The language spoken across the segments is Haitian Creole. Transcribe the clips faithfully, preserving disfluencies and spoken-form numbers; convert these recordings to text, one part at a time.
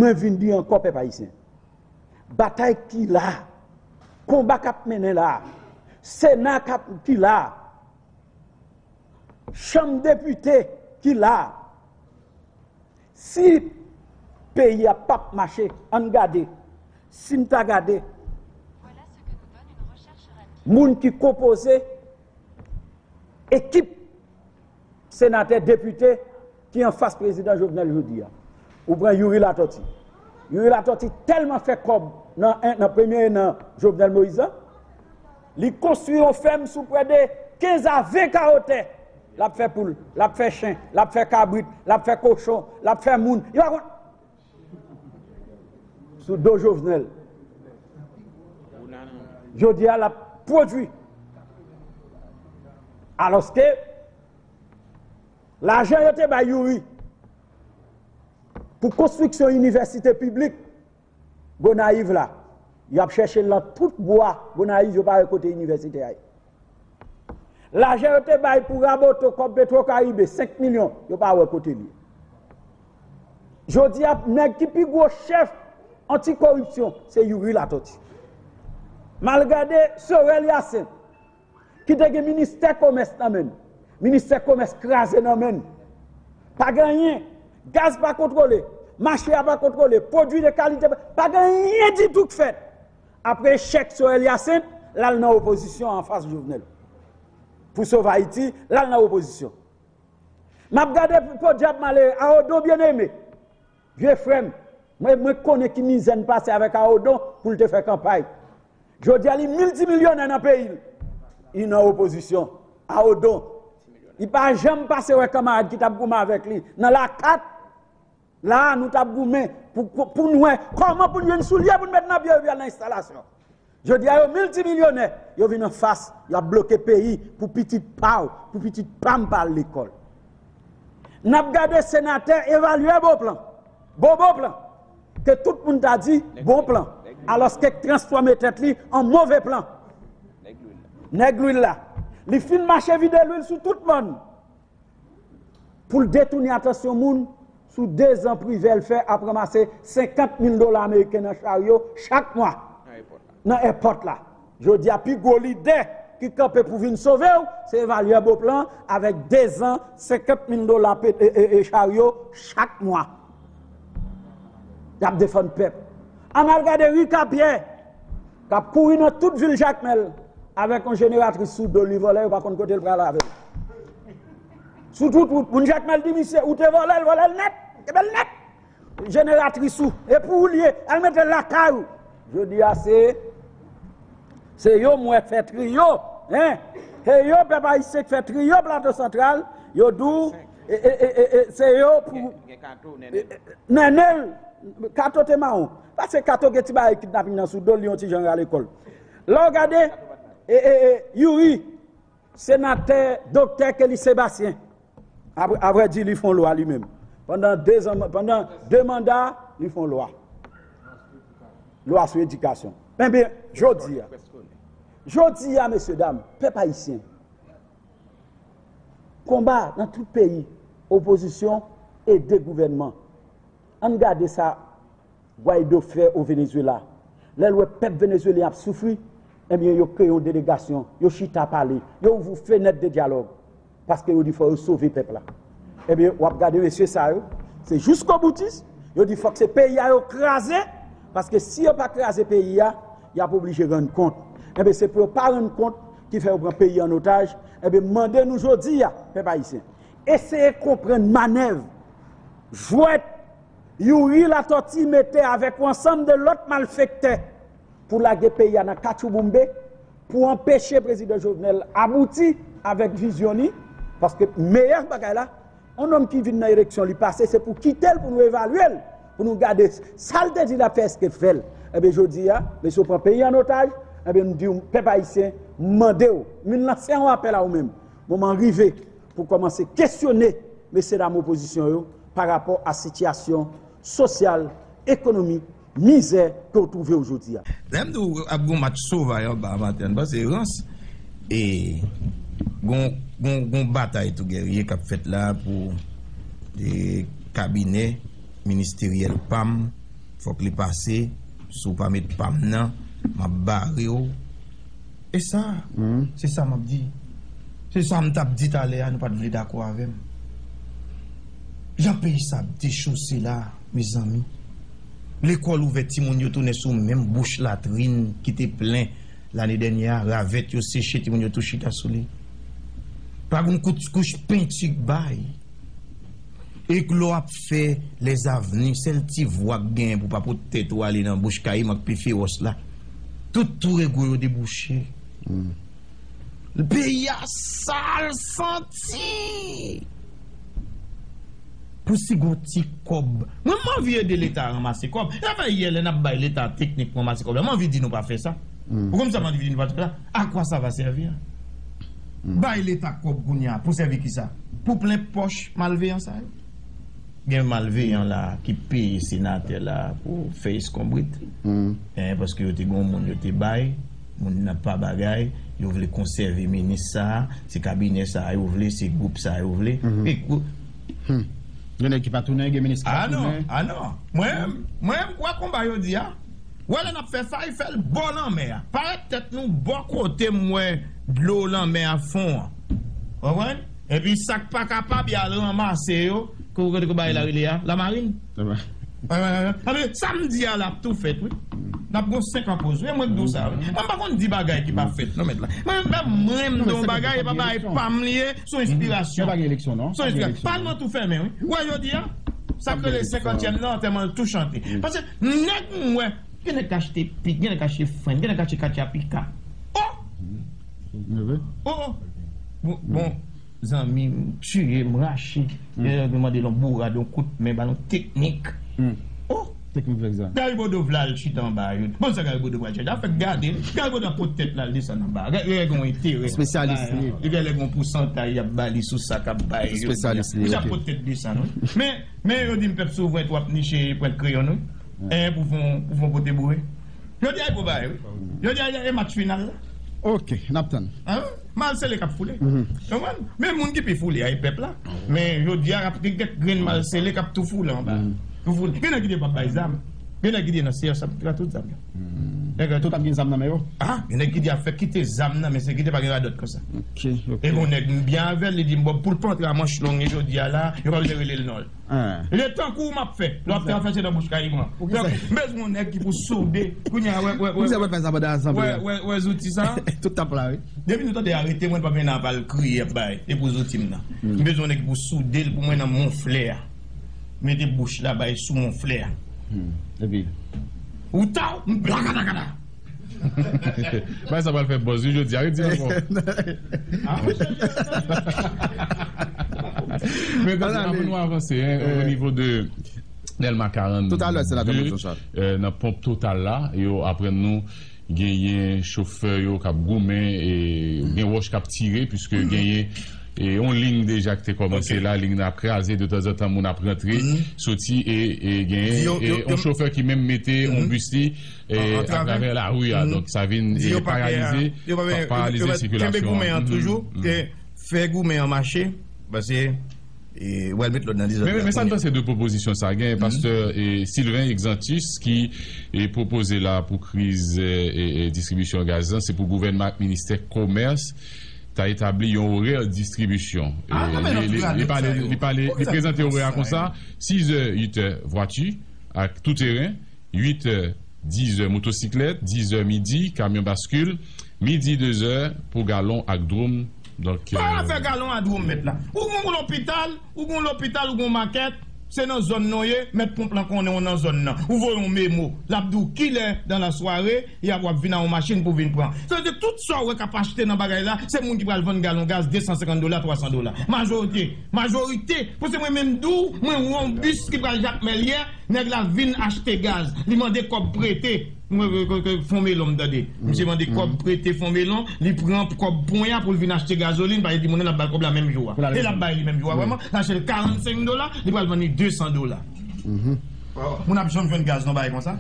Mwen vin di ankò, pèp ayisyen, batay ki la, konba k ap mennen la, Sena k ap, ki la, Chanm Depite ki la, si peyi a p ap mache, ann gade, si n ta gade, moun ki konpoze ekip senatè, depite ki anfas prezidan Jovenel jodi a. Ou pran Youri Latortue. Youri Latortue tèlman fè kòb nan, nan premye en an Jovenel Moïse la, li konstwi yon fèm sou prè de kenz a ven kawo tè. L ap fè poul, l ap fè chen, l ap fè kabrit, l ap fè kochon, l ap fè moun. Li pa konn sou do Jovenel. Jodi a, l ap pwodui. Alòske, lajan yo te bay Youri pou konstriksyon inivèsite piblik Gonayiv la, y ap chèche l nan tout bwa Gonayiv, yo pa wè kote inivèsite a ye. Lajan yo te bay pou Raboto, kòb Petro Caribe, senk milyon, yo pa wè kote l ye. Jodi a, nèg ki pi gwo chèf antikoripsyon, se Youri Latortue. M al gade Sorel Hyacinthe, ki te gen ministè komès nan men l. Ministè komès kraze nan men l. Pa gen anyen. Gaz pa kontwole. Mache a pa kontwole. Pwodui de kalite pa, pa gen anyen ditou k fèt. Apre echèk Sorel Hyacinthe, l al nan opozisyon anfas Jovenel. Pou sove Ayiti, l al nan opozisyon. M ap gade podyab malere, Aodon Bien-Aimé. Vye frè m, mwen, mwen konnen ki mizè n pase avèk Aodon pou l te fè kanpay. Jodi a, li miltimilyonè nan peyi l. Li nan opozisyon. Aodon. Li pa janm pase wè kanmarad ki t ap goumen avèk li. Nan lakat, la a, nou t ap goumen pou, pou, pou n wè kòman pou n jwenn soulye pou n met nan pye yo, pou y al nan enstalasyon. Jodi a, yo miltimilyonè, yo vin anfas, y ap bloke peyi pou pitit pa w, pou pitit pa m pa al lekòl. N ap gade senatè evalyè Beauplan, Bobo Plan, ke tout moun ta di bon plan, alòske k transfòme tèt li an move plan. Nèg lwil la. Li fin mache vide lwil sou tout mòn. Pou l detounen atansyon moun sou dezan privè l fè ap ranmase senkant mil dola ameriken nan charyo chak mwa nan èpòt la. Jodi a, pi gwo lidè ki kanpe pou vin sove w, se evalyè Beauplan avèk dezan senkant mil dola pe-, e, e, e, charyo chak mwa. Y ap defann pèp. Ann al gade Ricapierre, k ap kouri nan tout vil Jakmèl avèk yon jeneratris sou do l, li vòlè, yo pa konn kote l pral avè l. Sou tout wout, moun Jakmèl di misye, ou te vòlè l, vòlè l nèt, kenbe l nèt. Jeneratris ou, e pou ou l ye, al mete l lakay ou. Jodi a, se, se yo m wè k fè triyo, en. Se yo, pèp ayisyen, k fè triyo Plato Santral, yo di w, e, e, e, e, e, se yo pou, e, e, Nènèl, Kato te mawon. Paske Kato gen ti bagay kidnaping nan sou do l, li yon ti jan rale kò l. Lè w gade, e, e, e, Youri, senatè, doktè Kelly Sebastien, apre, apre di li fè yon lwa li menm. Pandan de zan, pandan de manda, li fè yon lwa. Lwa sou edikasyon. Enben, jodi a, jodi a, mesye dam, pèp ayisyen, konba nan tout peyi, opozisyon ede gouvènman. Ann gade sa Guaido fè o Venezuela. Lè l wè pèp venezuelyen ap soufri, ebyen, yo kreye yon delegasyon, yo chita pale, yo ouvri fenèt de dyalòg, paske yo di fò yo sove pèp la. Ebyen, w ap gade mesye sa yo, se jiskoboutis, yo di fòk se peyi a yo kraze, paske si yo pa kraze peyi a, y ap oblije rann kont. Ebyen, se pou yo pa rann kont ki fè yo pran peyi an otaj. Ebyen, m mande nou jodi a, pèp ayisyen, eseye konprann manèv, jwèt Youri Latortue mete avèk yon ansanm de lòt malfektè pou lage peyi a nan katchouboumbe, pou anpeche prezidan Jovenel abouti avèk vizyon li, paske meyè bagay la, yon nonm ki vin nan eleksyon, li pase, se pou kite l, pou nou evalye l, pou nou gade sa l te di l ap fè, èske l fè l. Ebyen, jodi a, mesye, w pran peyi an otaj, ebyen, m di w, pèp ayisyen, m mande w, m vin lanse yon apèl a ou menm. Moman rive pou kòmanse kesyone mesye dam opozisyon yo pa rapò a sitiyasyon sosyal, ekonomik, mizè ke w twouve w jodi a. Lè m di w ap gon match sovaj anba a maten an, se rans. E gon, gon, gon batay tou gèrye k ap fèt la pou, e, kabinè ministeryèl pa m Fòk li pase, si w pa met pa m nan, m ap bare w. E sa, se sa m ap di. Se sa m t ap di talè a, nou pa t vle dakò avè m. Jan peyi sa ap dechose la, mezanmi. Lekòl ouvè, timoun yo tounen sou menm bouch latrin ki te plen lane dènyè a, ravèt yo seche, timoun yo tou chita sou li. Pa gen kout kouch penti k bay. E k lè w ap fè lèzavni, sèl ti vwa k genyen pou pa pot tèt ou ale nan bouch kayim ak pi fewòs la. Tout twou egou yo debouche. Peyi a sal santi. Pou si gon ti kòb. Mwen, m anvi ede Leta ranmase kòb. E sa fè yè, lè n ap bay Leta teknik pou ranmase kòb la, m anvi di nou pa fè sa. Ou konn sa m anvi di nou pa fè sa? A kwa sa va sèvi? Bay Leta kòb kounye a, pou sèvi ki sa? Pou plen pòch malveyan sa yo? Gen malveyan la ki peye senatè la pou fè eskonbrit. En, paske yo te gen yon moun yo te bay, moun nan pa bagay, yo vle konsève minis sa a, se kabinè sa a yo vle, se gwoup sa a yo vle. E gwoup. Gen nèg ki pa tounen, gen minis ki pa tounen. A non, a non. Mwen, mwen, m kwè konba yo di a. Wè lè n ap fè fay, fè l bò lanmè a. Parèt tèt nou bò kote m wè dlo lanmè a fon an. Konprann? Epi sa k pa kapab, y al ranmase yo. Kou, kou, kou bagay la rele a? Lamarin. Anben, sa m di a la ap tou fèt, wi. N ap gon senk an poz, wi. E mwen k di w sa, wi. Mwen m pa konn di bagay ki pa fèt, non, mèt la. Mwen, mwen, mwen m di yon bagay, e pa bagay pa m li ye, se yon enspirasyon. Pa gen eleksyon, non? Se yon enspirasyon. Palman tou fèmen, wi. Wè, jodi a, sa k rele senkantyèm nan, antèman l tou chante. Paske nèg m wè, gen nèg k achte pik, gen nèg k achte frenn, gen nèg k achte katya pika. Oh! Oh! Bon, bon, zanmi m tiye, m rache. Gen nèg mande l yon bourad, yon kout men, ba l yon teknik. Oh! Teknik vèk zam. Gary Bodeau vle al chita anba yo. Bon, sa Gary Bodeau pral chita? Fèk gade l. Gary Bodeau ap pot tèt la, l desann anba. Gary gen yon enterè. Espesyalis li ye. Li gen lè gen yon pousantay y ap ba li sou sa k ap bay yo. Espesyalis li ye. Misye ap pot tèt desann, wi. Men, men yo di m pèp souvren tou ap niche pwent kreyon, wi. En, pou fon, pou fon pote boure. Jodi a, e gwo bagay, wi. Jodi a, e match final la. Ok, n ap tann. An? Malsele k ap foule. Konprann? Men moun ki pi foule a, e pèp la. Men jodi a, ap gen kèk grenn malsele k ap tou foule anba. Tou foule. Gen nèg ki di yo p ap bay zam. Gen nèg ki di nan C S ap tout zam yo. Nèg yo tout ap gen zam nan men yo? Ah, gen nèg ki di ap fè kite zam nan, men se kite pa gen radòt konsa. Ok, ok. E gon nèg m byen avè l, li di m, bon, pou l pa antre a manch long jodi a la, yo pa bezwen rele l non. Li tankou m ap fè. Lè w ap fè afè se nan bouch kayim an. M bezwen yon nèg ki pou soude. Kounye a, wè, wè, wè, wè, wè, wè zouti sa. Tout ap la, wi. Depi nou tande arete mwen, pa men nan pa l kriye ap bay. E pou zouti m nan. M bezwen yon nèg ki pou soude l pou mwen nan monflè a. Mete bouch la bay sou monflè a. Epi? Ou ta w, m blakatakata. Bay sa pral fè buzz wi jodi a, wi, di ankò. Men gade, anvan nou avanse, hein, o nivo de Dèlma karannde, euh, nan ponp Total la, yo aprann nou genyen chofè yo k ap goumen, e gen wòch k ap tire, piske genyen e yon liy deja ki te kòmanse la, liy nan ap kraze, detanzantan moun ap rantre, soti, e, e genyen e yon chofè ki menm mete yon bis li e atravè lari a. Donk, sa vin e paralize, paralize sikilasyon an. Kenbe goumen an toujou, e fè goumen an mache, paske e w al met lòd nan dezòd la. Men, men sa n panse de pwopozisyon sa? Gen pastè e Sylvain Exantus ki e pwopoze la pou kriz e, e, e distribisyon gaz lan, se pou gouvènman ak ministè komès ta etabli yon orè distribisyon. E, li, li, li pale, li pale, li prezante orè a konsa, sizè, uitè, vwati ak tou teren, uitè, dizè, motosiklèt, dizè, midi, kamyon baskil, midi, dezè, pou galon ak dwòm. Donk, pa afè galon ak dwòm, mèt la. Ou gon lopital, ou gon lopital, ou gon makèt, se nan zòn nan w ye, mèt ponp lan konnen w nan zòn nan. Ou voye yon memo, l ap di w kilè dans la soirée, y ap, w ap vin a yon machin pou vin pran. Sa vle di tout sa w wè k ap achte nan bagay la, se moun ki pral vann galon gaz de san senkant dola, twa san dola. Majorite, majorite, pou se mwen menm di w, mwen wè yon bis ki pral Jakmèl yè, nèg la vin achte gaz, li mande kòb prete, mwen, ke, ke, ke, Fon Melon m tande. Misye mande kòb prete Fon Melon, li pran kòb pwen an pou l vin achte gazolin, paske di moun nan l ap ba l kòb la menm jou a. E l ap bay li menm jou a, vrèman, l achte l karannsenk dola, li pral vann li de san dola. Moun ap janm jwenn gaz nan bagay konsa?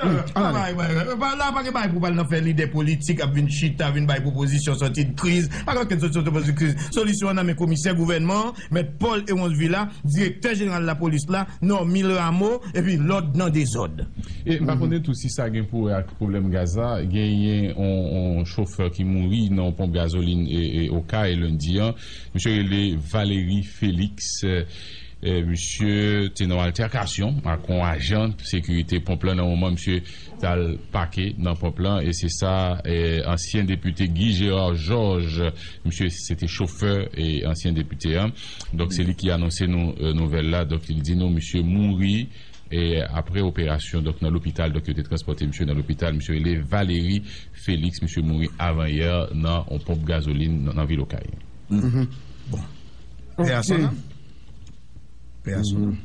Ann ale. La pa gen bagay pou pral nan fè lidè politik ap vin chita, vin bay pwopozisyon sòti kriz. Pa gen okenn sòti sòti kriz. Solisyon an nan men komisè gouvènman, mèt Paul Ewons Vila, direktè jeneral lapolis la, Normil Rameau, epi lòd nan dezòd. E m pa konnen tou si sa gen pou wè ak pwoblèm gaz la. Genyen yon, yon chofè ki mouri nan yon ponp gazolin e, e Okay lendi an. Misye rele Valery Félix. E, misye te nan yon altèkasyon ak yon ajan sekirite ponp lan. Nan moman misye t al pake nan ponp lan, e se sa, e, ansyen depite Guy Gérard Georges, misye se te chofè e ansyen depite an. Donk se li ki anonse nou, e, nouvèl la. Donk li di nou misye mouri e apre operasyon, donk nan lopital, donk yo te transpòte misye nan lopital. Misye rele Valery Félix, misye mouri avanyè nan yon ponp gazolin nan, nan vil Okay. Bon. Pè a son nanm. Pè a son nanm.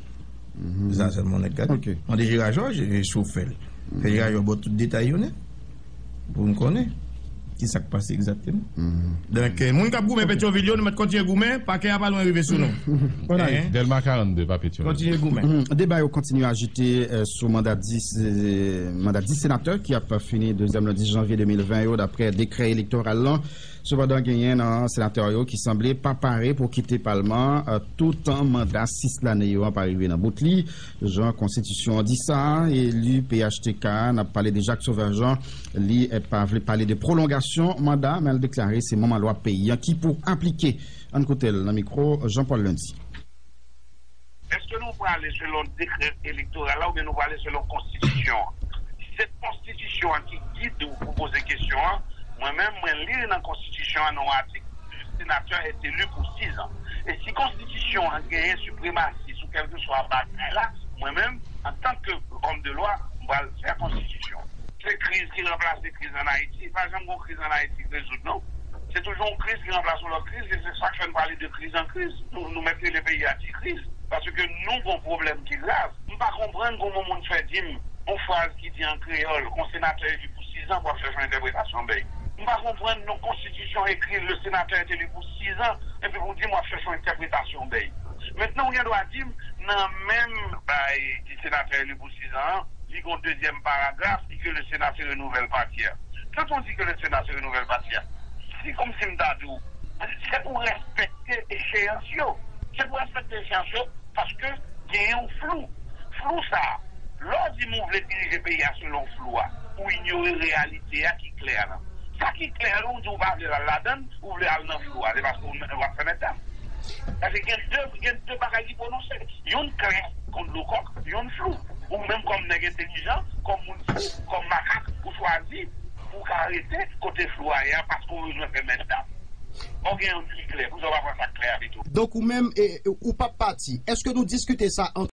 Se sa sèlman nèg gade. Mande Jera Jòj, e chofè l. Fè Jera Jòj ba w tout detay yo nèt. Pou n konnen ki sa k pase egzakteman. Donk, e, moun k ap goumen Petyonvil yo, nou mèt kontinye goumen, pakè a pa lwen rive sou nou. Dèlma karannde, pa Petyonvil. Kontinye goumen. Deba yo kontinye ajite, e, sou manda dis, e, manda dis senatè ki ap fini dezyèm lendi janvye de mil ven yo, daprè dekrè elektoral lan. Sepandan, genyen nan senatè yo ki sanble pa pare pou kite palman an, e, toutan manda sis lane yo an pa rive nan bout li. Jan konstitisyon an di sa, eli P H T K a, n ap pale de Jacques Sauveur Jean, li, e, pa vle pale de pwolongasyon manda, men l deklare se manman lwa peyi an ki pou aplike. Ann koute l nan mikwo Jean Paul Lundi. Èske nou prale selon dekrè elektoral la oubyen nou prale selon konstitisyon an? Si se konstitisyon an ki gid ou pou poze kesyon an, mwen menm, mwen li l nan konstitisyon an nan yon atik, le sénateur est élu pour six ans. E si konstitisyon an genyen sipremasi sou kèlkeswa bagay la, mwen menm, antanke òm de lwa, m pral fè konstitisyon. Se kriz ki ranplase kriz ann Ayiti. Pa janm gon kriz ann Ayiti k rezoud, non. Se toujou yon kriz ki ranplase yon lòt kriz, e se sa k fè n pale de kriz an kriz. Nou, nou mèt rele peyi a ti kriz, paske nou gon pwoblèm ki grav. M pa konprann kòman moun fè di m yon fraz ki di an kreyòl, yon senatè eli pou sis an pou ap chèche yon entèpretasyon bay. M pa konprann yon konstitisyon ekri le sénateur est élu pour six ans, epi pou di m w ap chèche yon entèpretasyon bay. Mentnan, ou gen dwa di m, nan menm bay di senatè eli pou sis an an, li gon dezyèm paragraf, di ke le Sénat se renouvèl pati a. Quand on dit que le Sénat se renouvèl pati a, se kòmsi m ta di w, se pou respekte echeyans yo. Se pou respekte echeyans yo, paske genyen yon flou. Flou sa a, lè w di m ou vle dirije peyi a selon flou a, ou inyore reyalite a ki klè a lan. Sa ki klè a lan, ou di ou pa vle al ladan l, ou vle al nan flou a, se paske w, w ap fè mèt dam. Paske gen de, gen de bagay ki pwononse. Youn klè kon dlo kòk, youn flou. Ou menm kòm nèg entelijan, kòm moun fou, kòm makak, ou chwazi pou w ka rete kote flou a ye a paske w bezwen fè mèt dam. Fò w gen youn ki klè, poukisa w pa pran sa k klè a pito? Donk ou menm, e, ou p ap pati. Èske nou diskite sa ant